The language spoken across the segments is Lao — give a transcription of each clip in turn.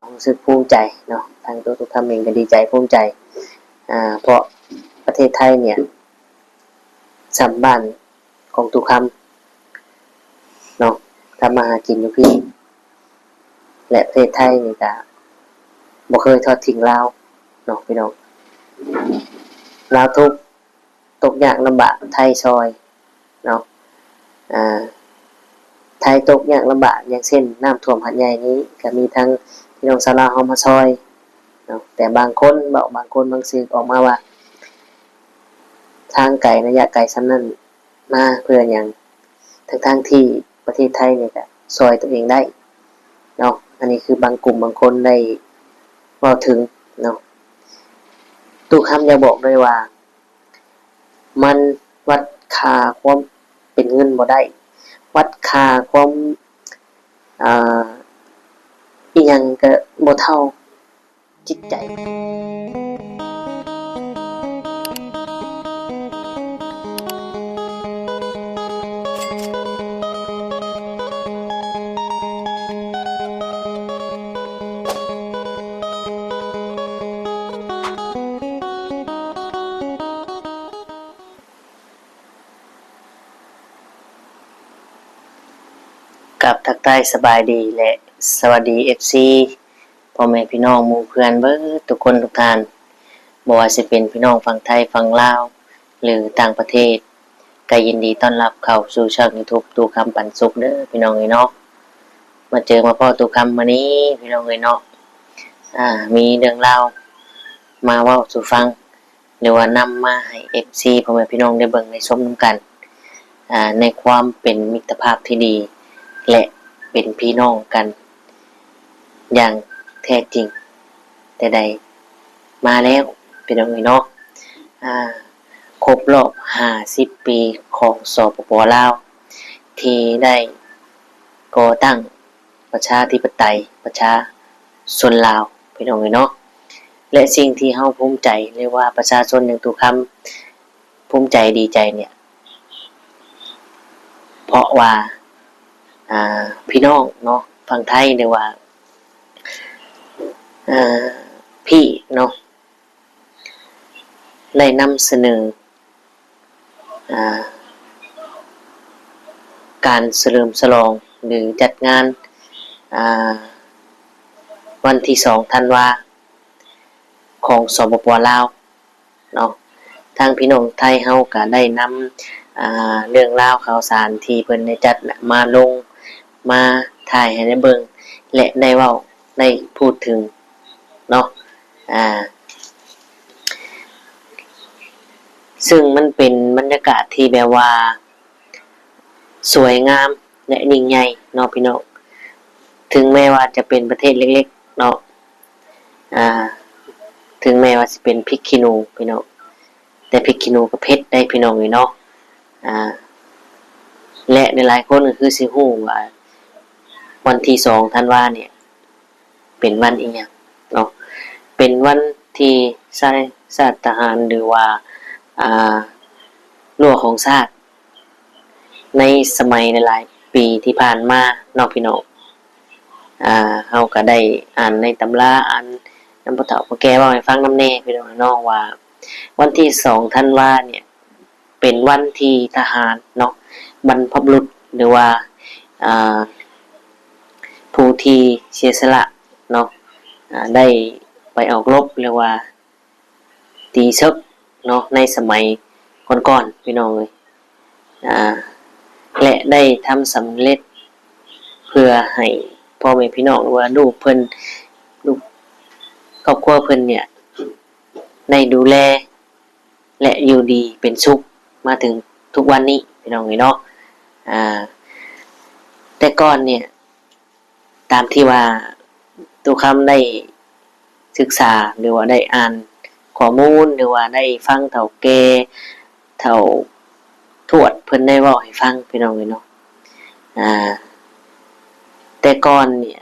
ຮູ້ສຶກພູມໃຈເນາະ, ທາງຕົວຕຸຄຳເອງກໍດີໃຈພູມໃຈ ອາ ເພາະປະເທດໄທເນຍ ສ່ຳບ້ານຂອງຕຸຄຳເນາະ ທຳມາຫາກິນຢູ່ພີ້ ແລະ ປະເທດໄທນີ້ກະບໍ່ເຄີຍທອດຖິ້ມລາວເນາະພີ່ນ້ອງ. ລາວທຸກ ຕົກຍາກລຳບາກ ໄທຊ່ອຍເນາະ ອາ ໄທຕົກຍາກລຳບາກ ຢ່າງເຊັ່ນ ນ້ຳຖ້ວມຫາດໃຫຍ່ນີ້ ກະມີທັງພີ່ນ້ອງຊາວລາວເຮົາມາຊ່ອຍເນາະ. ແຕ່ບາງຄົນເວົ້າ ບາງຄົນບາງສື່ອອກມາວ່າ ທາງໄກ ໄລຍະໄກສ່ຳນັ້ນ ມາເພື່ອຫຍັງ ທັງໆທີ່ປະເທດໄທນີ້ກະຊ່ອຍຕົວເອງໄດ້ເນາະ. ອັນນີ້ຄືບາງກຸ່ມບາງຄົນໄດ້ເວົ້າເຖິງເນາະ. ຕຸຄຳຢາກບອກເລີຍວ່າ ມັນວັດຄ່າຄວາມເປັນເງິນບໍ່ໄດ້, ວັດຄ່າຄວາມ ອ່າ ອີ່ຫຍັງກະບໍ່ເທົ່າ ຈິດໃຈ. ກາບທັກທາຍສະບາຍດີ ແລະ ສະຫວັດດີ ເອັຟຊີ ພໍ່ແມ່ພີ່ນ້ອງໝູ່ເພື່ອນເບິດທຸກຄົນທຸກທ່ານ, ບໍ່ວ່າຊິເປັນພີ່ນ້ອງຝັ່ງໄທ, ຝັ່ງລາວ ຫຼື ຕ່າງປະເທດ, ກໍຍິນດີຕ້ອນຮັບເຂົ້າສູ່ຊ່ອງ YouTube ຕູ້ຄຳປັນສຸກເດີພີ່ນ້ອງເອີຍເນາະ. ມາເຈີມາພໍ້ຕູ້ຄຳມື້ນີ້ພີ່ນ້ອງເອີຍເນາະ, ອາ ມີເລື່ອງລາວມາເວົ້າສູ່ຟັງ ຫຼືວ່ານຳມາໃຫ້ ເອັຟຊີ ພໍ່ແມ່ພີ່ນ້ອງໄດ້ເບິ່ງໄດ້ຊົມນຳກັນ ອາ ໃນຄວາມເປັນມິດຕະພາບທີ່ດີ ແລະ ເປັນພີ່ນ້ອງກັນຢ່າງແທ້ຈິງແຕ່ໃດມາແລ້ວ ພີ່ນ້ອງເອີຍເນາະ. ອາ ຄົບຮອບຫ້າສິບປີຂອງ ສປປ ລາວ ທີ່ໄດ້ກໍ່ຕັ້ງ ປະຊາທິປະໄຕ ປະຊາຊົນລາວ ພີ່ນ້ອງເອີຍເນາະ. ແລະ ສິ່ງທີ່ເຮົາພູມໃຈ ຫຼືວ່າປະຊາຊົນຢ່າງຕູ້ຄຳພູມໃຈດີໃຈເນຍ ເພາະວ່າ ອາ ພີ່ນ້ອງເນາະ ຝັ່ງໄທ ຫຼືວ່າ ອາ ພີ່ເນາະ ໄດ້ນຳສະເໜີ ອາ ການສະເຫຼີມສະຫຼອງ ຫຼື ຈັດງານ ອາ ວັນທີສອງທັນວາ ຂອງ ສປປ ລາວເນາະ. ທາງພີ່ນ້ອງໄທເຮົາກໍໄດ້ນຳ ອາ ເລື່ອງລາວຂ່າວສານທີ່ເພິ່ນໄດ້ຈັດນະ ມາລົງ ມາຖ່າຍໃຫ້ໄດ້ເບິ່ງ ແລະ ໄດ້ເວົ້າ ໄດ້ພູດເຖິງເນາະ ອາ ຊຶ່ງມັນເປັນບັນຍາກາດທີ່ແບບວ່າສວຍງາມ ແລະ ຍິ່ງໃຫຍ່ເນາະພີ່ນ້ອງ. ເຖິງແມ້ວ່າຈະເປັນປະເທດເລັກໆເນາະ ອາ ເຖິງແມ້ວ່າຊິເປັນພິກຂີ້ໜູພີ່ນ້ອງ ແຕ່ພິກຂີ້ໜູກໍເຜັດໄດ໋ພີ່ນ້ອງເອີຍເນາະ. ອາ ແລະ ຫຼາຍໆຄົນກໍຄືຊິຮູ້ວ່າ ວັນທີສອງທັນວາເນຍ ເປັນວັນອີ່ຫຍັງເນາະ? ເປັນວັນທີ່ຊາຍຊາດທະຫານ ຫຼືວ່າ ອາ ຮົ້ວຂອງຊາດ ໃນສະໄໝຫຼາຍໆປີທີ່ຜ່ານມາເນາະພີ່ນ້ອງ. ອາ ເຮົາກໍໄດ້ອ່ານໃນຕຳລາ ອ່ານນຳຜູ້ເຖົ້າຜູ້ແກ່ເວົ້າໃຫ້ຟັງນຳແດ່ພີ່ນ້ອງເນາະ ວ່າວັນທີສອງທັນວາເນຍ ເປັນວັນທີ່ທະຫານເນາະ ບັນພະບຸລຸດ ຫຼືວ່າ ອາ ຜູ້ທີ່ເສຍສະຫຼະເນາະ ອາ ໄດ້ໄປອອກລົບ ຫຼືວ່າຕີເສິກເນາະ ໃນສະໄໝກ່ອນໆ ພີ່ນ້ອງເອີຍ ອາ ແລະ ໄດ້ທຳສຳເລັດ ເພື່ອໃຫ້ພໍ່ແມ່ພີ່ນ້ອງ ຫຼືວ່າລູກເພິ່ນ ລູກຄອບຄົວເພິ່ນເນຍ ໄດ້ດູແລ ແລະ ຢູ່ດີເປັນສຸກມາເຖິງທຸກວັນນີ້ ພີ່ນ້ອງເອີຍເນາະ. ອາ ແຕ່ກ່ອນເນຍ ຕາມທີ່ວ່າຕູ້ຄຳໄດ້ສຶກສາ ຫຼືວ່າໄດ້ອ່ານຂໍ້ມູນ ຫຼືວ່າໄດ້ຟັງເຖົ້າແກ່ ເຖົ້າທວດເພິ່ນໄດ້ເວົ້າໃຫ້ຟັງ ພີ່ນ້ອງເອີຍເນາະ ອາ ແຕ່ກ່ອນເນຍ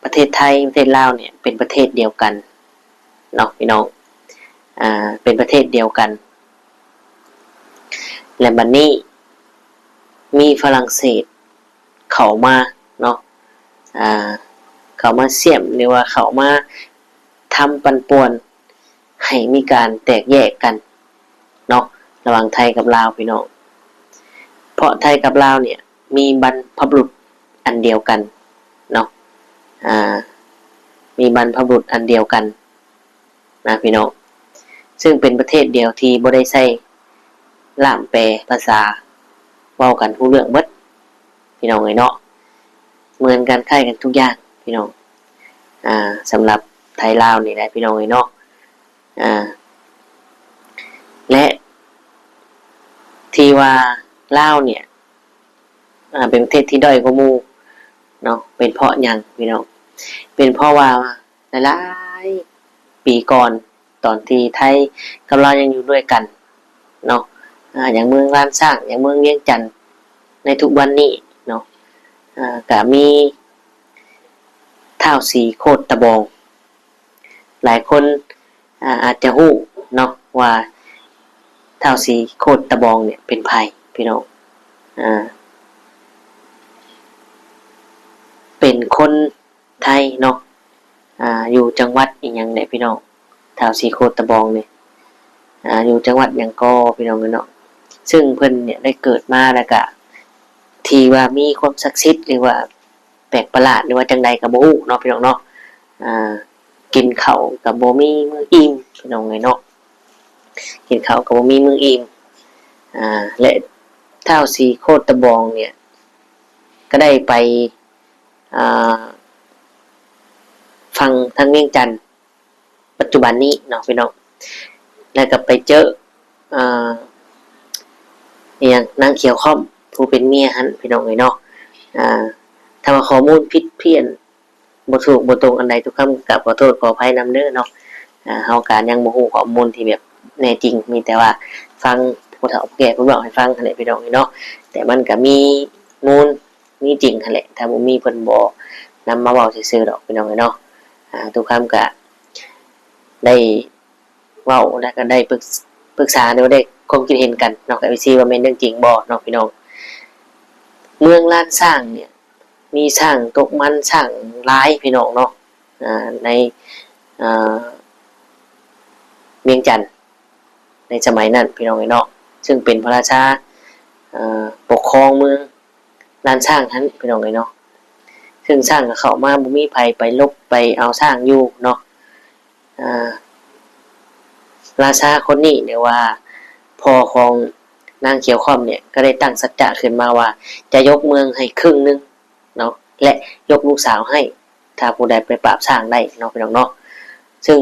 ປະເທດໄທ ປະເທດລາວເນຍ ເປັນປະເທດດຽວກັນເນາະ ພີ່ນ້ອງ ອາ ເປັນປະເທດດຽວກັນ ແລະ ບັດນີ້ມີຝຣັ່ງເສດເຂົ້າມາເນາະ ອາ ເຂົ້າມາສ້ຽມ ຫຼືວ່າເຂົ້າມາທຳປັ່ນປ່ວນ ໃຫ້ມີການແຕກແຍກກັນເນາະ ລະຫວ່າງໄທກັບລາວພີ່ນ້ອງ. ເພາະໄທກັບລາວເນ່ຍ ມີບັນພະບຸລຸດອັນດຽວກັນເນາະ ອາ ມີບັນພະບຸລຸດອັນດຽວກັນນະພີ່ນ້ອງ, ເຊິ່ງເປັນປະເທດດຽວທີ່ບໍ່ໄດ້ໃຊ້ລ່າມແປພາສາ ເວົ້າກັນຮູ້ເລື່ອງເບິດພີ່ນ້ອງເອີຍເນາະ, ເໝືອນກັນຄ້າຍກັນທຸກຢ່າງພີ່ນ້ອງ. ອາ ສຳລັບໄທລາວນີ້ແຫຼະພີ່ນ້ອງເອີຍເນາະ. ອາ ແລະ ທີ່ວ່າລາວເນ່ຍ ອາ ເປັນປະເທດທີ່ດ້ອຍກວ່າໝູ່ເນາະ ເປັນເພາະຫຍັງພີ່ນ້ອງ? ເປັນເພາະວ່າຫຼາຍໆປີກ່ອນ ຕອນທີ່ໄທກັບລາວຍັງຢູ່ດ້ວຍກັນເນາະ ອາ ຢ່າງເມືອງລ້ານຊ້າງ ຢ່າງເມືອງວຽງຈັນໃນທຸກວັນນີ້ເນາະ ອາ ກະມີທ້າວສີໂຄດຕະບອງ. ຫຼາຍຄົນ ອາ ອາດຈະຮູ້ເນາະວ່າທ້າວສີໂຄດຕະບອງເນ່ຍເປັນໃຜພີ່ນ້ອງ. ອາ ເປັນຄົນໄທເນາະ ອາ ຢູ່ຈັງຫວັດອີ່ຫຍັງແຫຼະພີ່ນ້ອງ ທ້າວສີໂຄດຕະບອງເນ່ຍ ອາ ຢູ່ຈັງຫວັດຫຍັງກໍພີ່ນ້ອງເອີຍເນາະ. ເຊິ່ງເພິ່ນເນ່ຍໄດ້ເກີດມາແລ້ວກະ ທີ່ວ່າມີຄວາມສັກສິດ ຫຼືວ່າ ແປກປະຫຼາດ ຫຼືວ່າຈັ່ງໃດກໍບໍ່ຮູ້ເນາະພີ່ນ້ອງເນາະ. ອາ ກິນເຂົ້າກໍບໍ່ມີມື້ອີ່ມພີ່ນ້ອງເອີຍເນາະ ກິນເຂົ້າກໍບໍ່ມີມື້ອີ່ມ. ອາ ແລະ ທ້າວສີໂຄດຕະບອງເນ່ຍ ກໍໄດ້ໄປ ອາ ຝັ່ງທາງວຽງຈັນ ປັດຈຸບັນນີ້ເນາະພີ່ນ້ອງ ແລ້ວກໍໄປເຈີ ອາ ອີ່ຫຍັງ ນາງຂຽວຄ້ອມ ຜູ້ເປັນເມຍຫັ້ນພີ່ນ້ອງເອີຍເນາະ. ອາ ຖ້າວ່າຂໍ້ມູນຜິດພຽນ ບໍ່ຖືກບໍ່ຕົງອັນໃດ ທຸກຄຳກາບຂໍໂທດຂໍອະໄພນຳເດີເນາະ. ອາ ເຮົາກໍຍັງບໍ່ຮູ້ຂໍ້ມູນທີ່ແບບແນ່ຈິງ ມີແຕ່ວ່າຟັງຜູ້ເຖົ້າຜູ້ແກ່ເພິ່ນເວົ້າໃຫ້ຟັງຫັ້ນແຫຼະພີ່ນ້ອງເອີຍເນາະ. ແຕ່ມັນກໍມີມູນ ມີຈິງຫັ້ນແຫຼະ ຖ້າບໍ່ມີເພິ່ນບໍ່ນຳມາເວົ້າຊື່ໆດອກພີ່ນ້ອງເອີຍເນາະ. ອາ ທຸກຄຳກະໄດ້ເວົ້າ ແລະ ກະໄດ້ປຶກ ປຶກສາ ຫຼືວ່າໄດ້ຄວາມຄິດເຫັນກັນເນາະ ກັບເອັຟຊີ ວ່າແມ່ນເລື່ອງຈິງບໍ່ເນາະພີ່ນ້ອງ. ເມືອງລ້ານຊ້າງເນ່ຍ ມີຊ້າງຕົກມັນ ຊ້າງຫຼາຍພີ່ນ້ອງເນາະ ອາ ໃນ ອາ ວຽງຈັນ ໃນສະໄໝນັ້ນພີ່ນ້ອງເອີຍເນາະ ເຊິ່ງເປັນພະລາຊາ ເອີ ປົກຄອງເມືອງລ້ານຊ້າງຫັ້ນພີ່ນ້ອງເອີຍເນາະ. ເຊິ່ງຊ້າງກໍເຂົ້າມາ ບໍ່ມີໃຜໄປຫຼົບໄປເອົາຊ້າງຢູ່ເນາະ. ອາ ລາຊາຄົນນີ້ ຫຼືວ່າພໍ່ຂອງນາງຂຽວຄ້ອມເນ່ຍ ກໍໄດ້ຕັ້ງສັດຈະຂຶ້ນມາວ່າ ຈະຍົກເມືອງໃຫ້ເຄິ່ງໜຶ່ງເນາະ ແລະ ຍົກລູກສາວໃຫ້ ຖ້າຜູ້ໃດໄປປາບຊ້າງໄດ້ເນາະ ພີ່ນ້ອງເນາະ. ເຊິ່ງ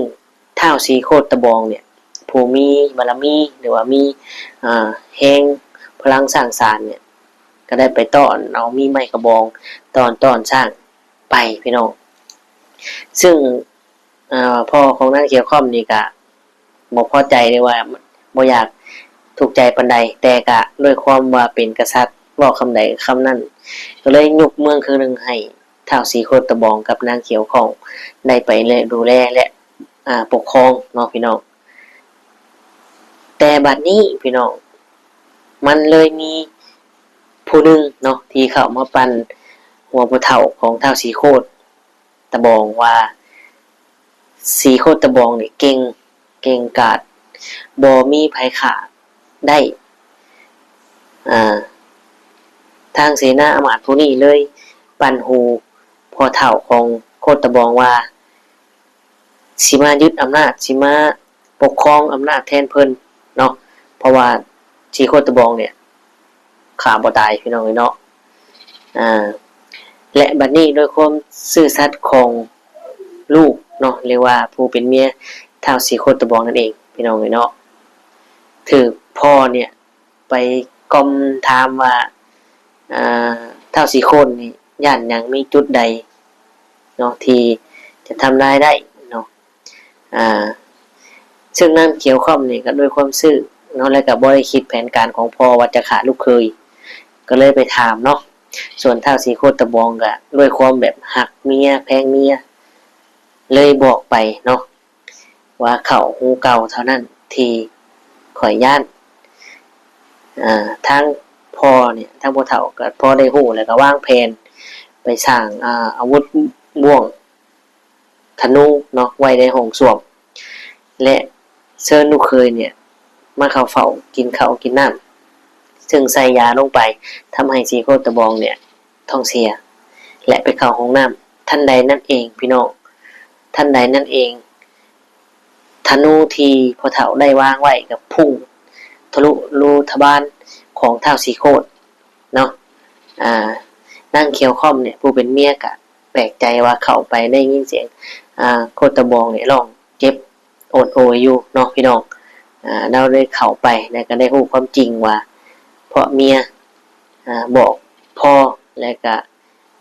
ທ້າວສີໂຄດຕະບອງເນ່ຍ ຜູ້ມີບາລະມີ ຫຼືວ່າມີ ອາ ແຮງພະລັງສ້າງສານເນ່ຍ ກໍໄດ້ໄປຕ້ອນເອົາມີດໄມ້ກະບອງ ຕ້ອນ ຕ້ອນຊ້າງໄປພີ່ນ້ອງ. ເຊິ່ງ ອາ ພໍ່ຂອງນາງຂຽວຄ້ອມນີ້ກະບໍ່ພໍໃຈ ຫຼືວ່າບໍ່ຢາກທຸກໃຈປານໃດ ແຕ່ກະດ້ວຍຄວາມວ່າເປັນກະສັດ ເວົ້າຄຳໃດຄຳນັ້ນ ກໍເລີຍຍົກເມືອງເຄິ່ງໜຶ່ງໃຫ້ທ້າວສີໂຄດຕະບອງກັບນາງຂຽວຄ້ອມໄດ້ໄປ ແລະ ດູແລ ແລະ ອາ ປົກຄອງເນາະພີ່ນ້ອງ. ແຕ່ບັດນີ້ພີ່ນ້ອງ ມັນເລີຍມີຜູ້ໜຶ່ງເນາະ ທີ່ເຂົ້າມາປັ່ນຫົວຜູ້ເຖົ້າຂອງທ້າວສີໂຄດຕະບອງວ່າ ສີໂຄດຕະບອງນີ້ເກັ່ງ ເກັ່ງກາດ ບໍ່ມີໃຜຂ້າໄດ້. ອາ ທາງເສນາອາມາດຜູ້ນີ້ເລີຍປັ່ນຫູພໍ່ເຖົ້າຂອງໂຄດຕະບອງວ່າ ຊິມາຍຶດອຳນາດ ຊິມາປົກຄອງອຳນາດແທນເພິ່ນເນາະ ເພາະວ່າສີໂຄດຕະບອງເນ່ຍ ຂ້າບໍ່ຕາຍພີ່ນ້ອງເອີຍເນາະ. ອາ ແລະ ບັດນີ້ດ້ວຍຄວາມຊື່ສັດຂອງລູກເນາະ ຫຼືວ່າຜູ້ເປັນເມຍທ້າວສີໂຄດຕະບອງນັ້ນເອງພີ່ນ້ອງເອີຍເນາະ ຖືກພໍ່ເນ່ຍໄປກ່ອມຖາມວ່າ ອາ ທ້າວສີໂຄດນີ້ຢ້ານຫຍັງ ມີຈຸດໃດເນາະ ທີ່ຈະທຳລາຍໄດ້ເນາະ. ອາ ເຊິ່ງນາງຂຽວຄ້ອມນີ້ກໍດ້ວຍຄວາມຊື່ເນາະ ແລະ ກໍບໍ່ໄດ້ຄິດແຜນການຂອງພໍ່ວ່າຈະຂ້າລູກເຂີຍ ກໍເລີຍໄປຖາມເນາະ. ສ່ວນທ້າວສີໂຄດຕະບອງກໍດ້ວຍຄວາມແບບຮັກເມຍ ແພງເມຍ ເລີຍບອກໄປເນາະ ວ່າເຂົ້າຮູເກົ່າເທົ່ານັ້ນທີ່ຂ້ອຍຢ້ານ. ອາ ທາງພໍ່ນີ້ ທາງພໍ່ເຖົ້າກໍພໍໄດ້ຮູ້ ແລ້ວກໍວາງແຜນໄປສ້າງ ອາ ອາວຸດບ້ວງ ທະນູເນາະ ໄວ້ໃນຫ້ອງສ້ວມ ແລະ ເຊີນລູກເຂີຍເນຍມາເຂົ້າເຝົ້າ ກິນເຂົ້າກິນນ້ຳ ເຊິ່ງໃສ່ຢາລົງໄປ ທຳໃຫ້ສີໂຄດຕະບອງເນຍທ້ອງເສຍ ແລະ ໄປເຂົ້າຫ້ອງນ້ຳ. ທັນໃດນັ້ນເອງ ພີ່ນ້ອງ, ທັນໃດນັ້ນເອງ ທະນູທີ່ພໍ່ເຖົ້າໄດ້ວາງໄວ້ກໍພຸ່ງທະລຸຮູທະບານຂອງທ້າວສີໂຄດເນາະ. ອາ ນາງຂຽວຄ່ອມເນຍ ຜູ້ເປັນເມຍກະແປກໃຈວ່າເຂົ້າໄປໄດ້ຍິນສຽງ ອາ ໂຄດຕະບອງເນຍຮ້ອງເຈັບໂອດໂອຍຢູ່ເນາະ ພີ່ນ້ອງ. ອາ ລາວໄດ້ເຂົ້າໄປ ແລະ ກໍໄດ້ຮູ້ຄວາມຈິງວ່າ ເພາະເມຍ ອາ ບອກພໍ່ ແລະ ກະ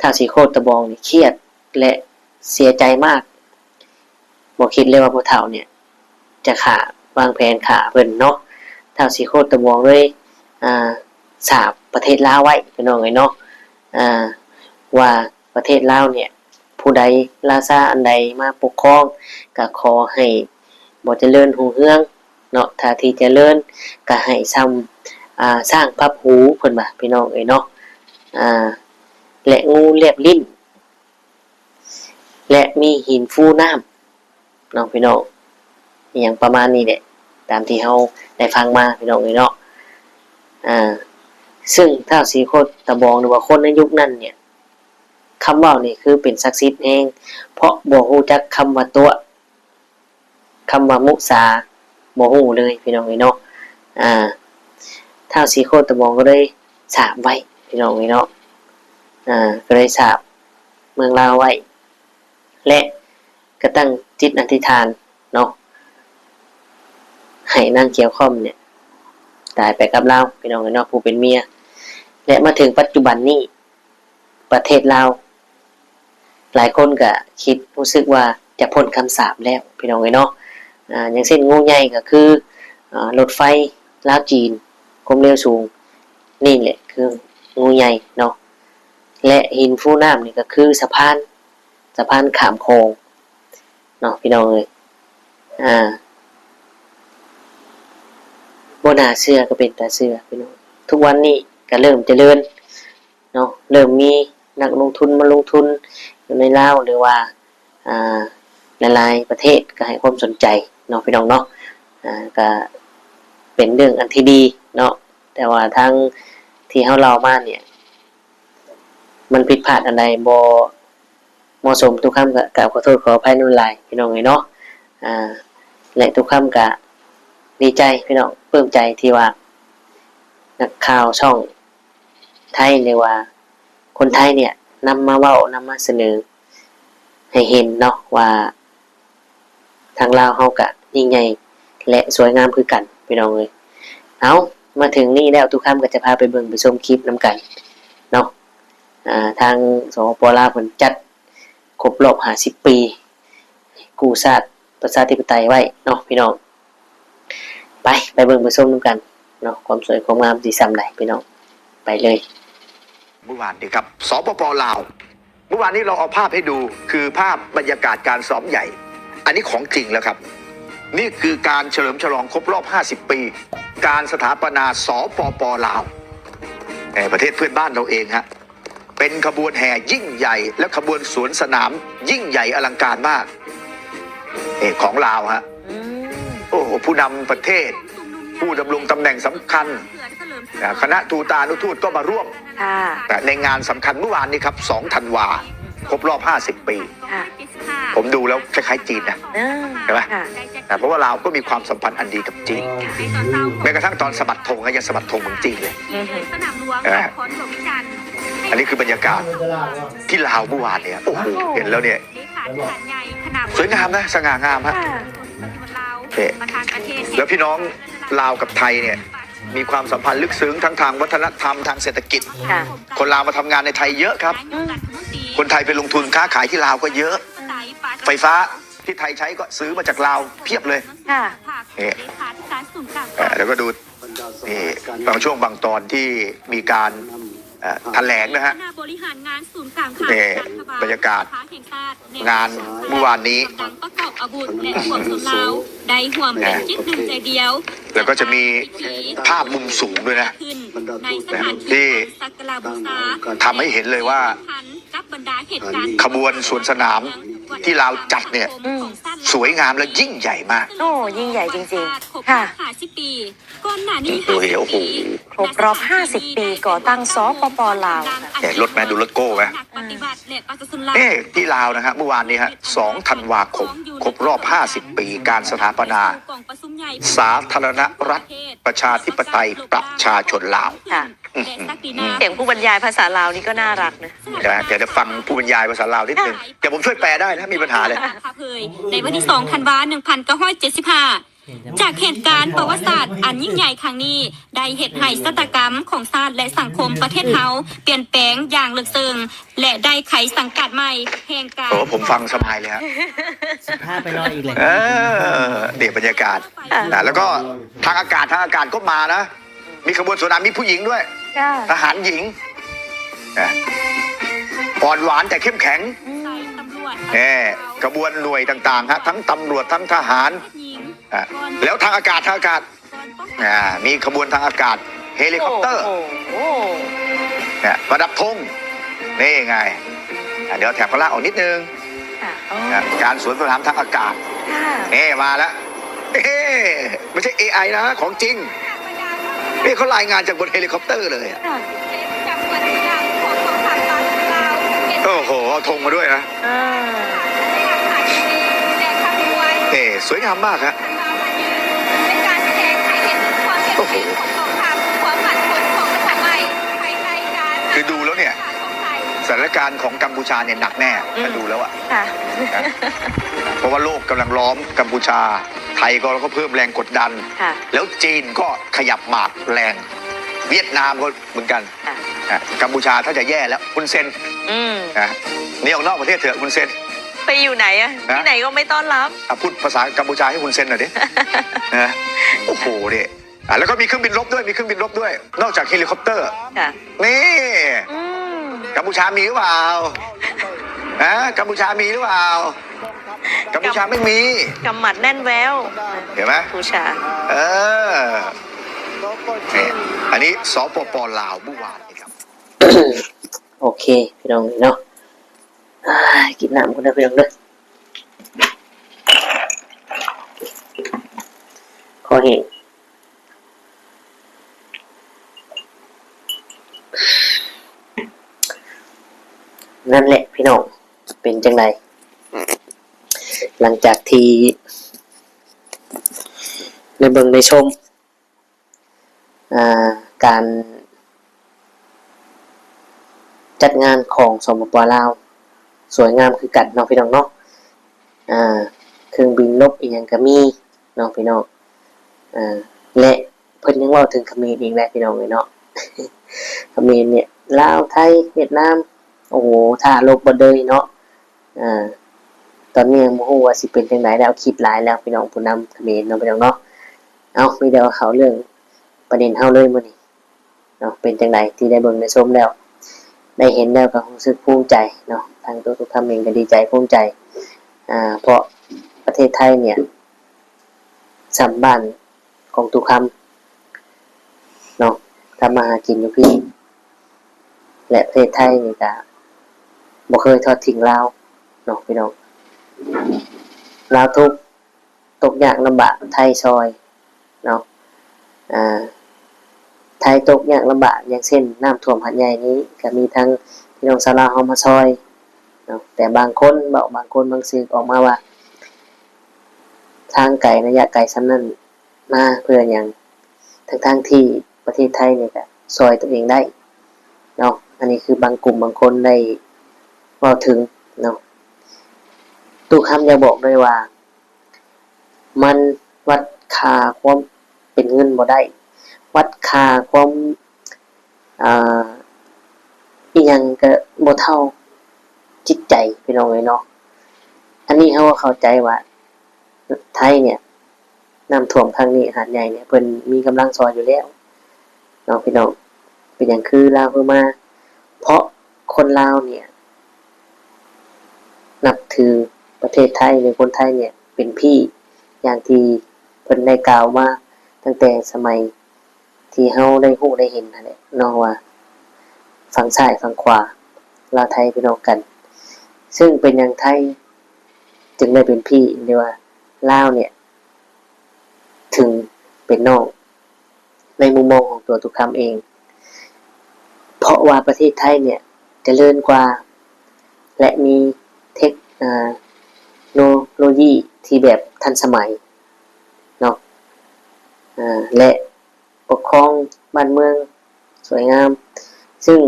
ທ້າວສີໂຄດຕະບອງນີ້ຄຽດ ແລະ ເສຍໃຈມາກ. ບໍ່ຄິດເລີຍວ່າຜູ້ເຖົ້າເນຍຈະຂ້າ ວາງແຜນຂ້າເພິ່ນເນາະ. ທ້າວສີໂຄດຕະບອງເລີຍ ອາ ສາບປະເທດລາວໄວ້ ພີ່ນ້ອງເອີຍເນາະ ອາ ວ່າປະເທດລາວເນຍ ຜູ້ໃດ ລາຊາອັນໃດມາປົກຄອງ ກໍຂໍໃຫ້ບໍ່ຈະເລີນຮຸ່ງເຮືອງເນາະ, ຖ້າທີ່ຈະເລີນກໍໃຫ້ຊ່ຳ ອາ ຊ້າງພັບຫູ ເພິ່ນວ່າ ພີ່ນ້ອງເອີຍເນາະ ອາ ແລະ ງູແລບລິ້ນ ແລະ ມີຫີນຟູນ້ຳເນາະ ພີ່ນ້ອງ, ອີ່ຫຍັງປະມານນີ້ແຫຼະ ຕາມທີ່ເຮົາໄດ້ຟັງມາ ພີ່ນ້ອງເອີຍເນາະ. ອາ ເຊິ່ງທ້າວສີໂຄດຕະບອງ ຫຼືວ່າຄົນໃນຍຸກນັ້ນເນຍ ຄຳເວົ້ານີ້ຄືເປັນສັກສິດແຮງ ເພາະບໍ່ຮູ້ຈັກຄຳວ່າຕົວະ ຄຳວ່າມຸສາ ບໍ່ຮູ້ເລີຍ ພີ່ນ້ອງເອີຍເນາະ. ອາ ທ້າວສີໂຄດຕະບອງກໍເລີຍສາບໄວ້ ພີ່ນ້ອງເອີຍເນາະ, ອາ ກໍເລີຍສາບເມືອງລາວໄວ້ ແລະ ກໍຕັ້ງຈິດອະທິຖານເນາະ ໃຫ້ນາງຂຽວຄ່ອມເນຍຕາຍໄປກັບລາວ ພີ່ນ້ອງເອີຍເນາະ ຜູ້ເປັນເມຍ. ແລະ ມາເຖິງປັດຈຸບັນນີ້ ປະເທດລາວ ຫຼາຍຄົນກະຄິດ ຮູ້ສຶກວ່າຈະພົ້ນຄຳສາບແລ້ວ ພີ່ນ້ອງເອີຍເນາະ. ອາ ຢ່າງເຊັ່ນ ງູໃຫຍ່ກໍຄື ອາ ລົດໄຟລາວຈີນ ຄວາມເລັວສູງ ນີ້ແຫຼະຄືງູໃຫຍ່ເນາະ, ແລະ ຫີນຟູນ້ຳນີ້ກໍຄືສະພານ ສະພານຂ້າມຂອງເນາະ ພີ່ນ້ອງເອີຍ. ອາ ບໍ່ໜ້າເຊື່ອກໍເປັນຕາເຊື່ອ ພີ່ນ້ອງ. ທຸກວັນນີ້ກໍເລີ່ມຈະເລີນ ເນາະ ເລີ່ມມີນັກລົງທຶນມາລົງທຶນຢູ່ໃນລາວ ຫຼືວ່າ ອ່າ ຫຼາຍໆປະເທດກໍໃຫ້ຄວາມສົນໃຈເນາະ ພີ່ນ້ອງເນາະ. ອ່າ ກໍເປັນເລື່ອງອັນທີ່ດີເນາະ, ແຕ່ວ່າທາງທີ່ເຮົາເລົ່າມາເນຍ ມັນຜິດພາດອັນໃດບໍ່ເໝາະສົມ ຕຸຄຳກໍກາບຂໍໂທດຂໍອະໄພນຳຫຼາຍ ພີ່ນ້ອງເອີຍເນາະ. ອ່າ ແລະ ຕຸຄຳກໍດີໃຈ ພີ່ນ້ອງ, ປຶ້ມໃຈທີ່ວ່ານັກຂ່າວຊ່ອງ ໄທ ຫຼືວ່າຄົນໄທເນຍ ນຳມາເວົ້າ ນຳມາສະເໜີໃຫ້ເຫັນເນາະ ວ່າທາງລາວເຮົາກະຍິ່ງໃຫຍ່ ແລະ ສວຍງາມຄືກັນ ພີ່ນ້ອງເອີຍ. ເອົາ ມາເຖິງນີ້ແລ້ວ ຕຸຄຳກໍຈະພາໄປເບິ່ງໄປຊົມຄລິບນຳກັນເນາະ. ອາ ທາງ ສປປ ລາວ ເພິ່ນຈັດຄົບຮອບຫ້າສິບປີ ກູ້ຊາດປະຊາທິປະໄຕໄວ້ເນາະ ພີ່ນ້ອງ. ໄປ ໄປເບິ່ງໄປຊົມນຳກັນເນາະ ຄວາມສວຍຄວາມງາມຊິຊ່ຳໃດ ພີ່ນ້ອງ, ໄປເລີຍ. ເມື່ອວານນີ້ครับ สปป ลาว เมื่อวานนี้เราเอาภาพให้ดู คือภาพบรรยากาศการซ้อมใหญ่ อันนี้ของจริงแล้วครับ นี่คือการเฉลิมฉลองครบรอบ ห้าสิบ ปี การสถาปนา สปป ลาว เอ่อ ประเทศเพื่อนบ้านเราเองฮะ เป็นขบวนแห่ยิ่งใหญ่ และขบวนสวนสนามยิ่งใหญ่อลังการมาก เอ่อ ของลาวฮะ อืม โอ้โห ผู้นำประเทศ ผู้ดำรงตำแหน่งสำคัญ นะ คณะทูตานุทูตก็มาร่วม ค่ะ นะ ในงานสำคัญเมื่อวานนี้ครับ สอง ธันวา ครบรอบ ห้าสิบ ปี ค่ะ ผมดูแล้วคล้ายๆ จีนนะ เออ ใช่ไหม ค่ะ นะ เพราะว่าลาวก็มีความสัมพันธ์อันดีกับจีน ค่ะ แม้กระทั่งตอนสะบัดธงนะ ยังสะบัดธงเหมือนจีนเลย อือฮึ ใช่ไหม อันนี้คือบรรยากาศที่ลาวเมื่อวานเนี่ย โอ้โห เห็นแล้วเนี่ย สวยงามนะ สง่างามฮะ ค่ะ นี่ แล้วพี่น้องลาวกับไทยเนี่ย มีความสัมพันธ์ลึกซึ้งทั้งทางวัฒนธรรม ทางเศรษฐกิจ ค่ะ คนลาวมาทำงานในไทยเยอะครับ อืม คนไทยไปลงทุนค้าขายที่ลาวก็เยอะ ไฟฟ้าที่ไทยใช้ก็ซื้อมาจากลาวเพียบเลย ค่ะ นี่ เอ่อ แล้วก็ดู นี่ บางช่วงบางตอนที่มีการ เอ่อ แถลงนะฮะ นี่ บรรยากาศงานเมื่อวานนี้ แล้วก็จะมีภาพมุมสูงด้วยนะ ที่ทำให้เห็นเลยว่า ขบวนสวนสนาม ที่ลาวจัดเนี่ย อืม สวยงามและยิ่งใหญ่มาก โอ้ ยิ่งใหญ่จริงๆ ค่ะ ห้าสิบปี ก่อนหน้านี้ โอ้โห โอ้โห ครบรอบห้าสิบปีก่อตั้ง สปป ลาว เห็นรถไหม ดูรถโก้ไหม ปฏิบัติและประชาชนลาว เอ๊ะที่ลาวนะฮะ เมื่อวานนี้ฮะ สองธันวาคม ครบรอบห้าสิบปีการสถาปนา สาธารณรัฐประชาธิปไตยประชาชนลาว ค่ะ และศักดินา เสียงผู้บรรยายภาษาลาวนี่ก็น่ารักนะ เดี๋ยวนะเดี๋ยวจะฟังผู้บรรยายภาษาลาวนิดนึง เดี๋ยวผมช่วยแปลได้นะ มีปัญหาเลย ในวันที่สองธันวา หนึ่งพันเก้าร้อยเจ็ดสิบห้า จากเหตุการณ์ประวัติศาสตร์อันยิ่งใหญ่ครั้งนี้ ได้เฮ็ดให้ชะตากรรมของชาติและสังคมประเทศเฮาเปลี่ยนแปลงอย่างลึกซึ้ง และได้ไขสังกัดใหม่แห่งการ โอ้ผมฟังสบายเลยฮะ สิบห้าไปรออีกเลย เออเนี่ยบรรยากาศนะแล้วก็ทางอากาศทางอากาศก็มานะ มีขบวนสวนน้ำมีผู้หญิงด้วย ค่ะ ทหารหญิงนะอ่อนหวานแต่เข้มแข็ง ตำรวจ แน่ขบวนหน่วยต่างๆฮะทั้งตำรวจทั้งทหาร หญิง อ่ะแล้วทางอากาศทางอากาศอ่ามีขบวนทางอากาศเฮลิคอปเตอร์ โอ้โห เนี่ยประดับธงนี่ไงอ่ะเดี๋ยวแถบข้างล่างออกนิดนึง ค่ะอ๋อ นะการสวนสนามทางอากาศ ค่ะ เอ้มาแล้วเอ้ไม่ใช่ เอไอ นะ ของจริงนี่เขารายงานจากบนเฮลิคอปเตอร์เลยอะ ค่ะ โอ้โห เอาธงมาด้วยนะ อ่า เอ้สวยงามมากฮะ เป็นการแสดงให้เห็นถึงความเข้มแข็งของกองทัพ ความมั่นคงของรัฐบาลภายใต้การ คือดูแล้วเนี่ย ของไทย สถานการณ์ของกัมพูชาเนี่ยหนักแน่ถ้าดูแล้วอะ ค่ะ นะเพราะว่าโลกกำลังล้อมกัมพูชา ไทยก็เราก็เพิ่มแรงกดดัน ค่ะ แล้วจีนก็ขยับหมากแรง เวียดนามก็เหมือนกัน ค่ะ นะกัมพูชาถ้าจะแย่แล้วฮุนเซน อืม นะหนีออกนอกประเทศเถอะฮุนเซน ไปอยู่ไหนอะ ฮะ ที่ไหนก็ไม่ต้อนรับ อ่ะพูดภาษากัมพูชาให้ฮุนเซนหน่อยดินะโอ้โหเนี่ยอ่ะแล้วก็มีเครื่องบินรบด้วยมีเครื่องบินรบด้วย นอกจากเฮลิคอปเตอร์ ค่ะ นี่ อืม กัมพูชามีหรือเปล่าฮะกัมพูชามีหรือเปล่ากัมพูชาไม่มี กำหมัดแน่นแว้ว เห็นไหม กัมพูชา เออเนี่ยอันนี้สปปลาวเมื่อวานนี้ครับ โอเค พี่น้องเนาะอ่ากินน้ำกันเด้อพี่น้องเด้อคอแห้งนั่นแหละพี่น้อง เป็นจังไดหลังจากที่ได้เบิ่งได้ชม อ่า การจัดงานของ สปป ลาว สวยงามคือกันเนาะพี่น้องเนาะ อ่า เครื่องบินรบอีหยังก็มีเนาะพี่น้อง อ่า และเพิ่นยังเว้าถึงเขมรอีกแหละพี่น้องเอ้ยเนาะ เขมรเนี่ย ลาว ไทย เวียดนาม โอ้โห ท่ารบเบิดเลยเนาะ อ่า ตอนนี้ยังบ่ฮู้ว่าสิเป็นจั่งใดแล้ว คิดหลายแล้วพี่น้อง ผู้นำเขมรเนาะพี่น้องเนาะ เอ้า มีแต่ว่าเข้าเรื่องประเด็นเฮาเลยมื้อนี้เนาะ เป็นจั่งใดที่ได้เบิ่งได้ชมแล้ว ได้เห็นแล้วก็รู้สึกภูมิใจเนาะ ทางตัวตุกคำเองก็ดีใจภูมิใจ อ่า เพราะประเทศไทยเนี่ย ส่ำบ้านของตุกคำเนาะ ทำมาหากินอยู่พี้ และประเทศไทยนี่ก็บ่เคยทอดทิ้งลาวเนาะพี่น้อง ลาวทุกข์ ตกยากลำบากไทยซอยเนาะ อ่า ไทยตกยากลำบาก อย่างเช่น น้ำท่วมหาดใหญ่นี้ ก็มีทั้งพี่น้องชาวลาวเฮามาซอยเนาะ แต่บางคนเว้า บางคนบางสื่อออกมาว่า ทางไกล ระยะไกลส่ำนั้น มาเพื่อหยัง ทั้งๆ ที่ประเทศไทยนี่ก็ซอยตัวเองได้เนาะ อันนี้คือบางกลุ่มบางคนได้เว้าถึงเนาะ ตู้คำอยากบอกด้วยว่า มันวัดค่าความเป็นเงินบ่ได้ วัดค่าความ อ่า อิหยังก็บ่เท่าจิตใจพี่น้องเอ้ยเนาะ อันนี้เฮาก็เข้าใจว่าไทยเนี่ย น้ำท่วมครั้งนี้หาดใหญ่เนี่ย เพิ่นมีกำลังซอยอยู่แล้วเนาะพี่น้อง เป็นหยังคือลาวคือมา เพราะคนลาวเนี่ย นับถือประเทศไทย หรือคนไทยเนี่ย เป็นพี่ อย่างที่เพิ่นได้กล่าวมาตั้งแต่สมัยที่เฮาได้ฮู้ได้เห็นนั่นแหละเนาะ ว่าฝั่งซ้ายฝั่งขวา ลาวไทยพี่น้องกัน ซึ่งเป็นหยังไทย ຈຶ່ງໄດ້ເປັນພີ່ ຫຼືວ່າລາວເນີ້ຍ ເຖິງເປັນນ້ອງ ໃນມຸມມອງຂອງຕົວຕຸຄຳເອງ ເພາະວ່າປະເທດໄທເນີ້ຍຈະເລີນກວ່າ ແລະ ມີເທັກ ອາ ໂນໂລຢີທີ່ແບບທັນສະໄໝເນາະ ອາ ແລະ ປົກຄອງບ້ານເມືອງສວຍງາມ ຊຶ່ງ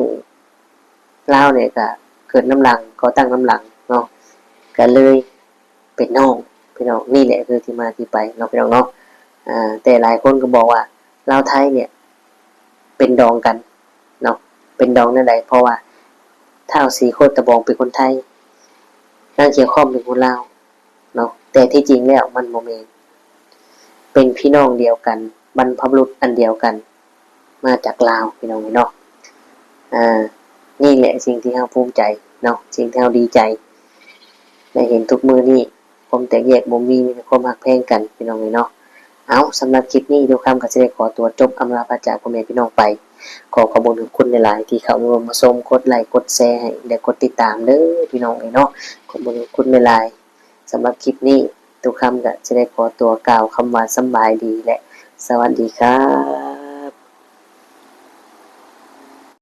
ລາວເນີ້ຍກະເກີດນຳຫຼັງ ກໍ່ຕັ້ງນຳຫຼັງເນາະ ກະເລີຍເປັນນ້ອງ ພີ່ນ້ອງ. ນີ້ແຫຼະຄືທີ່ມາທີ່ໄປເນາະ ພີ່ນ້ອງເນາະ. ອາ ແຕ່ຫຼາຍຄົນກໍບອກວ່າລາວໄທເນີ້ຍເປັນດອງກັນເນາະ ເປັນດອງແນວໃດ? ເພາະວ່າທ້າວສີໂຄດຕະບອງເປັນຄົນໄທ ນາງຂຽວຄ້ອມເປັນຄົນລາວເນາະ ແຕ່ທີ່ຈິງແລ້ວມັນບໍ່ແມ່ນ ເປັນພີ່ນ້ອງດຽວກັນ ບັນພະບຸລຸດອັນດຽວກັນ ມາຈາກລາວ ພີ່ນ້ອງເນາະ. ອາ ນີ້ແຫຼະສິ່ງທີ່ເຮົາພູມໃຈເນາະ ສິ່ງທີ່ເຮົາດີໃຈ ໄດ້ເຫັນທຸກມື້ນີ້ ຄວາມແຕກແຍກບໍ່ມີ ມີແຕ່ຄວາມຮັກແພງກັນ ພີ່ນ້ອງເອີຍເນາະ. ເອົາ ສຳລັບຄລິບນີ້ ຕຸຄຳກໍຊິໄດ້ຂໍຕົວຈົບອຳລາພາຈາກພໍ່ແມ່ພີ່ນ້ອງໄປ. ຂໍຂອບຄຸນຂອບຄຸນຫຼາຍໆ ທີ່ເຂົ້າມາລົມມາຊົມ ກົດໄລກົດແຊໃຫ້ ແລະ ກົດຕິດຕາມເດີ ພີ່ນ້ອງເອີຍເນາະ. ຂອບຄຸນຂອບຄຸນຫຼາຍໆ. ສຳລັບຄລິບນີ້ ຕຸຄຳກໍຊິໄດ້ຂໍຕົວກ່າວຄຳວ່າສຳບາຍດີ ແລະ ສະຫວັດດີຄັບ.